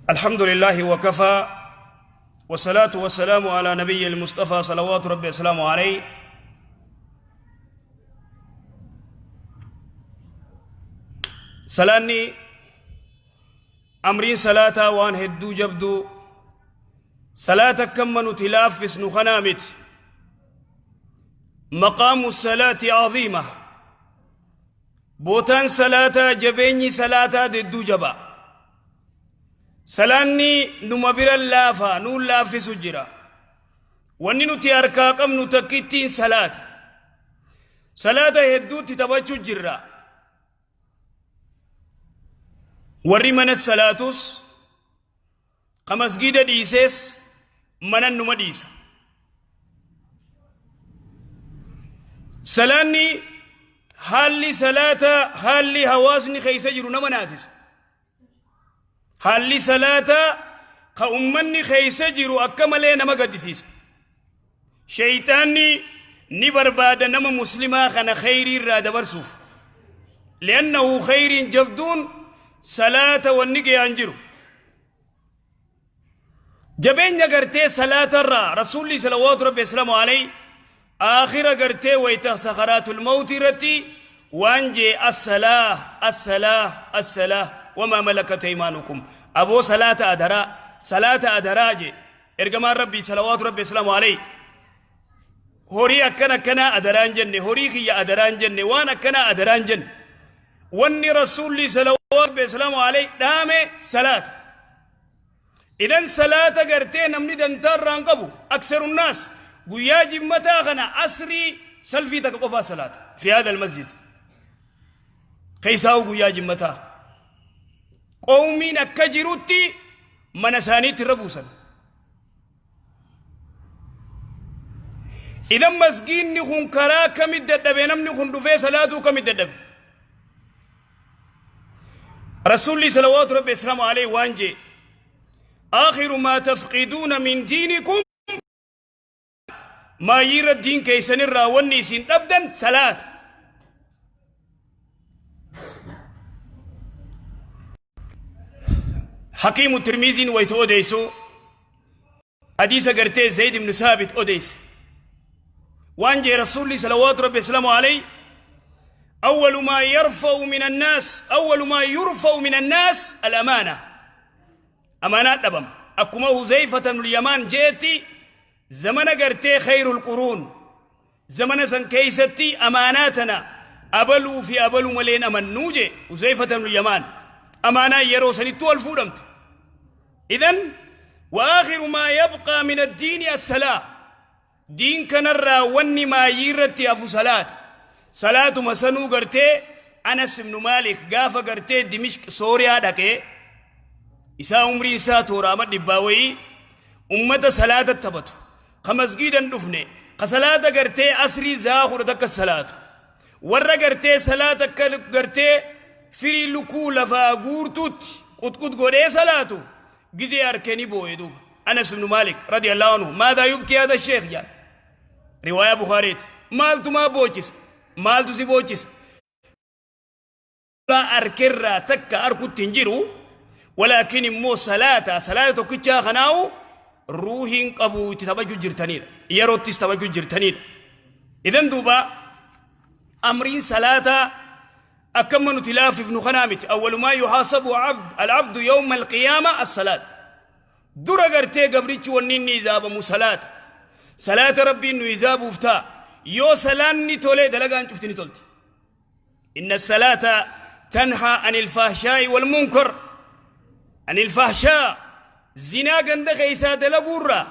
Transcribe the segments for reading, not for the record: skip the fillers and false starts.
الحمد لله وكفى، والصلاة والسلام على نبي المصطفى صلوات ربي وسلامه عليه. Salaanni amriin salaataa waan hedduu jabduu, salaata akkamma nuti laaffisnu kanaa miti. Maqaamu salaati aziima, bootaan salaataa, jabeenyi salaataa hedduu jaba. Salaanni numa bira laafa, nuun laaffisu jira. Wanni nuti harkaa qabnu takkittiin salaata. Salaata hedduutti taphachuu jirra. Warri mana salaatus, ka masgiida dhiisees, manan numa dhiisa. Salaanni, haalli salaata, haalli hawaasni keessa jiru nama naasisa. Haalli salaataa ka ummanni keessa jiru akka malee nama gaddisiisa. Sheyxaanni ni barbaada nama muslimaa kana kheyrii irraa dabarsuuf. Li'annahu kheyriin jabduun salaata, wanni gayaan jiru. Jabeenya gartee salaata irraa Rasuulli salawaatu rabbi aslaamu alayhi aakhira gartee wayta sakaraatul mawti irratti waan jee: "Assalaah, assalaah, assalaah, wamaa malakat aymaanukum." Aboo, salaata adaraa, salaata adaraa jee ergamaan Rabbii salawaatu rabbi aslaamu alayhi. Horii akkan akkanaa adaraan jenne, horii kiyya adaraan jenne, waan akkanaa adaraan jenne. Wanni Rasuulli salawaatu rabbi aslaamu alayhi dhaame salaata. Idan salaata gartee namni dantaa irraa hin qabu. Aksarunnaas guyyaa jimmataa kana asrii salfii takka qofaa salaata. Fi haadha almasjid. Keessaa'u guyyaa jimmataa. Qawmiin akka jirutti mana isaaniitti irra buusan. Idan masgiinni kun karaa kamit dadhabe? Namni kun dhufee salaatuu kamit dadhabe? Rasuulli salawaatu rabbi islaamu alayhi waan jee: "Aakhiru maa tafqiduuna min diinikum", maayiirra diin keessanirraa wanni isin dhabdan salaata. Hakiimu Tirmiiziin waytu odeessu, hadiisa gartee Zayd ibn Saabit odeesse, waan jee Rasuulli salawaatu rabbi islaamu alayhi: أول ما يرفع من الناس، أول ما يرفع من الناس الأمانة. أمانات دبم. أكما حذيفة بن اليمان جيتي، زمن قرتي خير القرون، زمن سن كيستي أماناتنا أبلوا في أبلوا ملين أمن نوجي. حذيفة بن اليمان أمانة يرو سنتو الفودمت. إذن وآخر ما يبقى من الدين الصلاة. دين كنرا وني ما يرتي أفو صلاة. صلاة مسنو قرتي أنس بن مالك قافة قرتي دمشق سوريا دكي، isaa umrii isaa tooraama dhibbaa wayii, ummata salaata taphatu, ka masgiidan dhufne, ka salaata gartee asrii zaa kudha takka salaatu, warra gartee salaata akka gartee firii lukuu lafaa guurtuutti qutqut godhee salaatu gizee arkee booye. Duuba Anas ibnu Maalik radiyallahu anhu, "ماذا يبكي هذا الشيخ?" jaan. Riwaayaa Bukaariiti. Maaltu maa boochisa? Maaltu si boochisa? Arkerraa takka arkutti hin jiru, walaakin immoo salaata, salaata tokkichaa kanaawu ruuhiin qabu itti taphachuu jirtanidha, yeroottis taphachuu jirtanidha. Idan duuba amriin salaataa akkamma nuti laafifnu kanaa miti. أول ما يحاسب عبد العبد يوم القيامة الصلاة. Dura gartee gabrichi wanni inni izaabamu salaata. Salaata Rabbiin nu izaabuuf ta'a. Yoo salaanni tolee, dalagaan cufti ni tolti. إن الصلاة تنهى عن الفحشاء والمنكر، عن الفحشاء، زنا ganda keeysaa dalaguurra,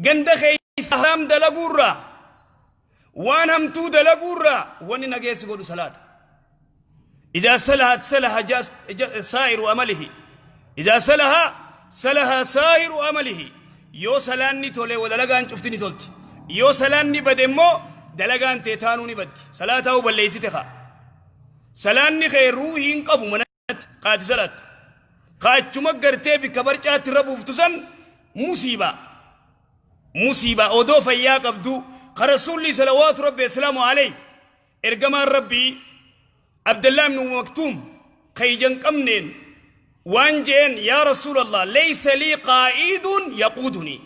ganda keeysaa haram dalaguurra, waan hamtuu dalaguurra wanni nageessi godhu salaata. إذا صلحت صلح سائر عمله، إذا صلح صلح سائر عمله. Yoo salaanni tole, dalagaan cufti ni tolti. Yoo salaanni bade immoo, dalagaan tee taanuu ni baddi. Salaataa balleessite kaa salaanni kee ruuhii hin qabu. Manatti qaati salaattu kaachuma gartee bikka barcaatti irra buuftu san musiibaa, musiibaa. Odoo fayyaa qabdu, ka Rasuulli salawaatu rabbi asalaamu alayhi, ergamaan Rabbii, Abdallah ibn Maktuum ka ija hin qabneen Waan je'een yaa Rasuulallah laysa lii qaa'iidun yaquudunii.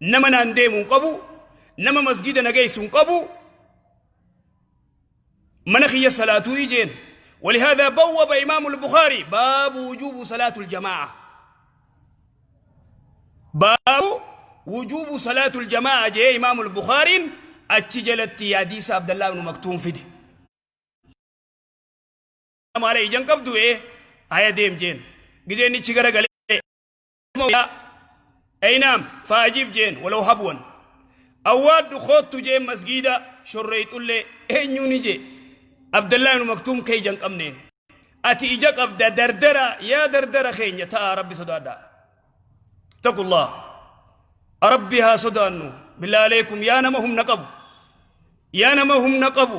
Nama naan deemu hin qabu, nama masgiida na geessu hin qabu, mana kiyya salaatuu jeen. ولهذا بوب إمام البخاري باب وجوب صلاة الجماعة باب وجوب صلاة الجماعة جاء إمام البخاري أتجلت حديث عبد الله بن مكتوم فيدي malee ijaan qabdu ee aya deem jeen gizee inni ichi garagalee aynaam faajib jeen walaw habwan awwaadhu koottu jeen masgiida shorreeyxullee eenyuuni jee Abdallaa ibnu Maktuum kee ija hin qabneen ati ija qabda dardara yaa dardara keenya ta'a rabbi sodaadhaa taqullah rabbi haa sodaannu billaa aleekum yaa nama humna qabu Yaa nama humna qabu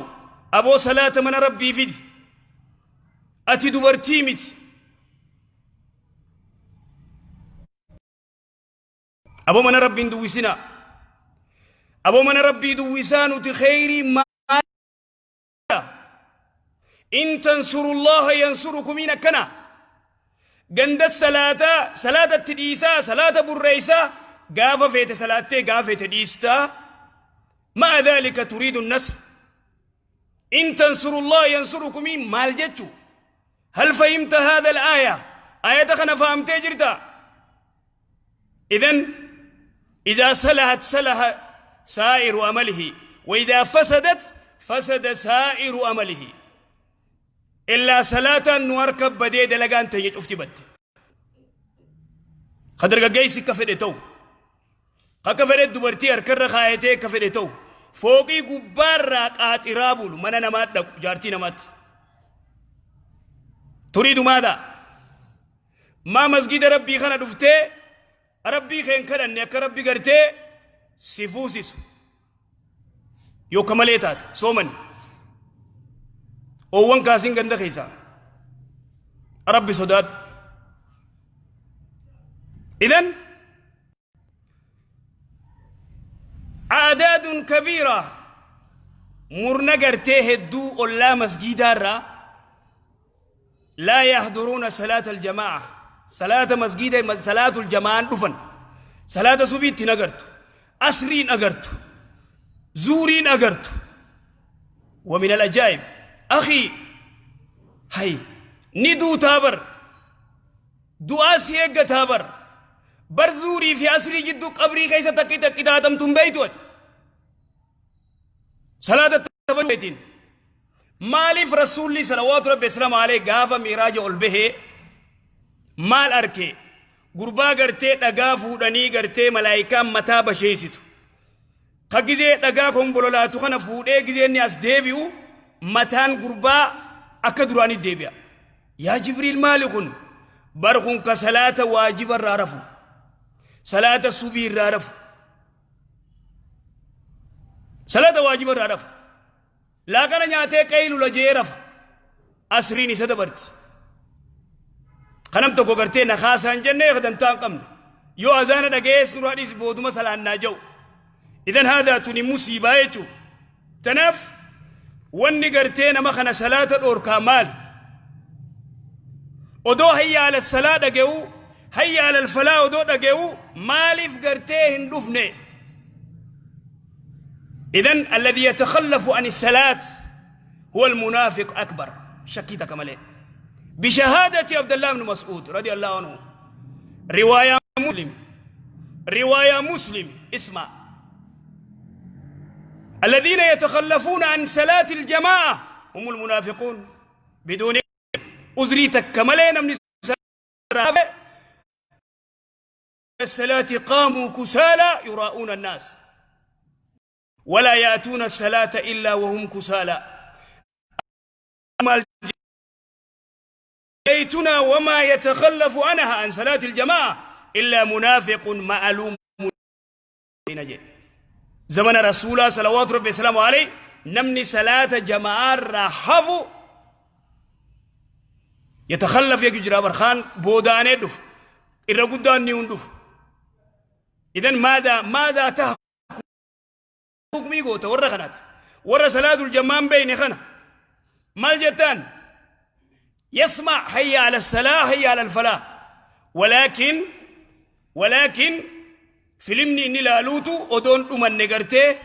aboo salaata mana rabbii fidi ati dubartii miti aboo mana rabbii hin duwwisinaa aboo mana rabbii duwwisaa nuti kheyrii maal in tansurullaha yansurukumiin akkana ganda salaataa salaatatti dhiisaa salaata burreeysaa gaafa feete salaattee gaafa feete dhiistaa ma'a dhaalika turiidu nasr in tansurullaha yansurukumiin maal jechu hal fahimta haadha al-aaya ayata kana fahamtee jirta idan إذا صلحت صلح سائر عمله وإذا فسدت فسد سائر عمله Illaa salaataan nu harka badee dalagaan teenya cufti badde. Ka dargaggeessi akka fedhe ta'u, akka fedhe dubartii harkarra kaayatee akka fedhe ta'u, fooqii gubbaarraa qaaxiraa bulu mana namaa dhaqu jaartii namaatti. Turiidu maadhaa? Maa masgida rabbii kana dhuftee rabbii kee hin kadhanne akka rabbi gartee si fuusisu. Yooka malee taate soomani. Oowwan kaasiin ganda keessaa. Rabbi sodaadhu. Idan aadaadun kabiira murna gartee hedduu ollaa masgiidaarraa laa yahduruuna salaata aljamaa'a salaata masgiida salaatul jamaa'aan dhufan salaata subiitti hin agartu asriin agartu zuuriin agartu ومن الأجائب أخي هاي ندو تابر دعاء سيئة تابر بر زوري في أسري جدو قبري كيسة تكي تكي تاتم بيتوت صلاة تبجيتين Maaliif Rasuulli salawaatu Rabbi wasalaamu alayhi gaafa mi'raaja ol bahe maal arke? Gurbaa gartee dhagaa fuudhanii gartee malaayikaan mataa basheessitu. Ka gizee dhagaa konbololaatu kana fuudhee gizee inni as deebi'u mataan gurbaa akka duraanii deebi'a. Yaa Jibriil maali kun? Bar kun ka salaata waajiba irraa rafu. Salaata subii irraa rafu. Salaata waajiba irraa rafa. Laaqana nyaatee qeeylula je'ee rafa. Asriin isa dabarti. Kanam tokko gartee na kaasaa hin jenne dantaa hin qabne. Yoo azaana dhaga'ees nurraa dhiisi booduma salaannaa ja'u. Idan haadaa tuni musiibaa jechuudha. Tanaaf wanni gartee nama kana salaata dhoorkaa maali? Odoo hayya ala salaa dhaga'u hayya ala falaa odoo dhaga'u maaliif gartee hin dhufne? إذن الذي يتخلف عن الصلاة هو المنافق أكبر شكيتك كمالي بشهادة عبد الله بن مسعود رضي الله عنه رواية مسلم رواية مسلم اسمع الذين يتخلفون عن صلاة الجماعة هم المنافقون بدون أزريتك كمالين من الصلاة قاموا كسالى يراؤون الناس ولا يأتون الصلاة إلا وهم كسالى بيتنا وما يتخلف عنها عن صلاة الجماعة إلا منافق معلوم زمن رسول الله صلوات ربي وسلامه عليه نمني صلاة جماعة رحفو يتخلف يجرى برخان بوداني دف irra guddaan ni hundufu idan maadaa maadaa taha hukmii goota warra kanaati warra salaatul jammaan beeyne kana maal jettaan يسمع هيا على الصلاة هيا على الفلاح، ولكن ولكن filimni inni laaluutu odoon dhumanne gartee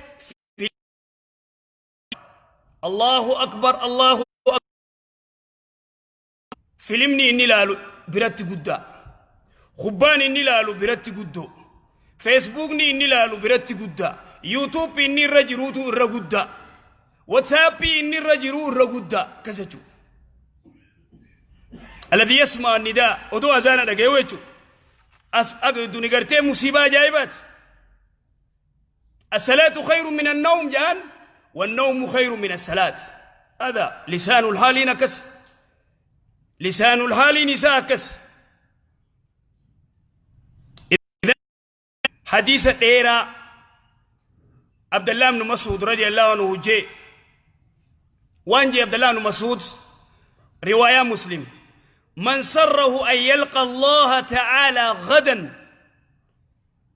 Allahu akbar Allahu filimni inni laalu biratti guddaa, kubbaan inni laalu biratti guddoo, feesbuukni inni laalu biratti guddaa, yuutuubii inni irra jiruutu irra guddaa, watsaappii inni irra jiruu irra guddaa. Akkas jechuudha. الذي يسمع النداء odoo azaana dhagayu jechuudha. As duni gartee musiibaa ajaa'ibaati. الصلاة خير من النوم جان والنوم خير من الصلاة. هذا لسان الحال نكس، لسان الحال نساء كس. إذا حديث ديرا عبد الله بن مسعود رضي الله عنه جي وان جي عبد الله بن مسعود، رواية مسلم: من سره أن يلقى الله تعالى غدا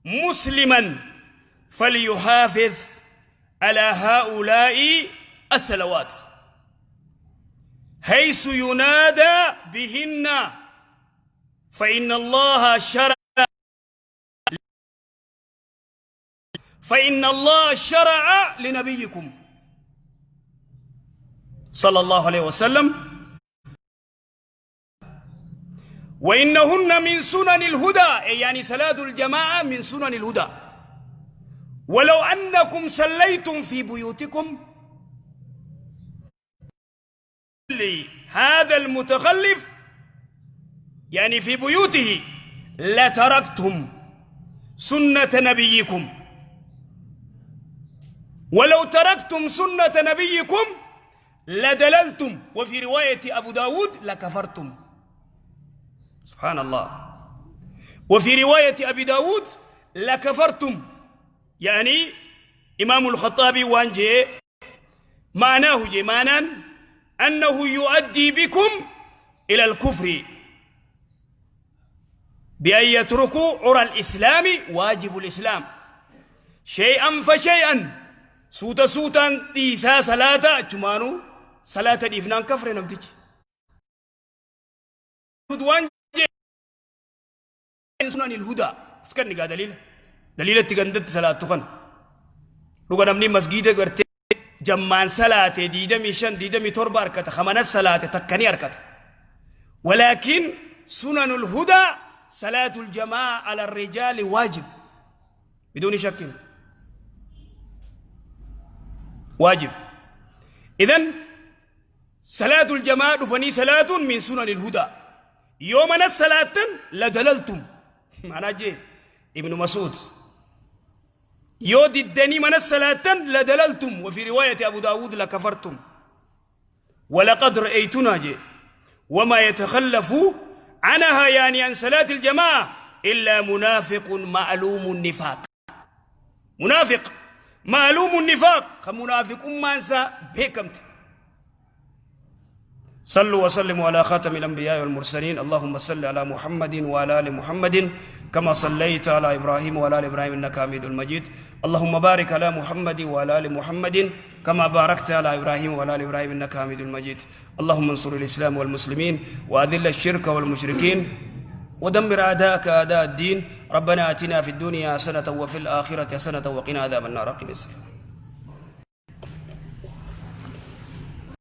مسلما فليحافظ على هؤلاء الصلوات حيث ينادى بهن، فإن الله شرع لنبيكم صلى الله عليه وسلم، وإنهن من سنن الهدى، يعني صلاة الجماعة من سنن الهدى، ولو أنكم صليتم في بيوتكم. هذا المتخلف يعني في بيوته لتركتم سنة نبيكم، ولو تركتم سنة نبيكم لدللتم، وفي رواية أبو داود لكفرتم. سبحان الله. وفي رواية أبي داود لكفرتم. يعني إمام الخطابي waan jee معناه جي معنى أنه يؤدي بكم إلى الكفر بأن يتركوا عرى الإسلام، واجب الإسلام، شيئا فشيئا، suuta suutaan dhiisaa salaata. Achumaanuu salaata dhiifnaan kafre namtichi. Waan سنن الهدى askanni gaa daliila daliilatti gandatti salaattu kana dhuga. Namni masgiida gartee jammaan salaate 25 27 harkata, kamana salaate takkanii harkata. ولكن سنن الهدى صلاة الجماعة على الرجال واجب بدون شك، واجب. إذن صلاة الجماعة دفني صلاة من سنن الهدى، يوم الصلاة لدللتم. معناه جي ابن مسعود yoo diddanii mana salaatan لدللتم، وفي رواية أبو داود لكفرتم. ولقد رأيتنا جي وما يتخلف عنها، يعني عن صلاة الجماعة، إلا منافق معلوم النفاق. منافق معلوم النفاق، منافق أمانسا beekamte. صلوا وسلموا على خاتم الأنبياء والمرسلين. اللهم صل على محمد وعلى آل محمد كما صليت على إبراهيم وعلى آل إبراهيم إنك حميد مجيد. اللهم بارك على محمد وعلى آل محمد كما باركت على إبراهيم وعلى آل إبراهيم إنك حميد مجيد. اللهم انصر الإسلام والمسلمين وأذل الشرك والمشركين ودمر أعداءك أعداء الدين. ربنا آتنا في الدنيا حسنة وفي الآخرة حسنة وقنا عذاب النار. أقم الصلاة.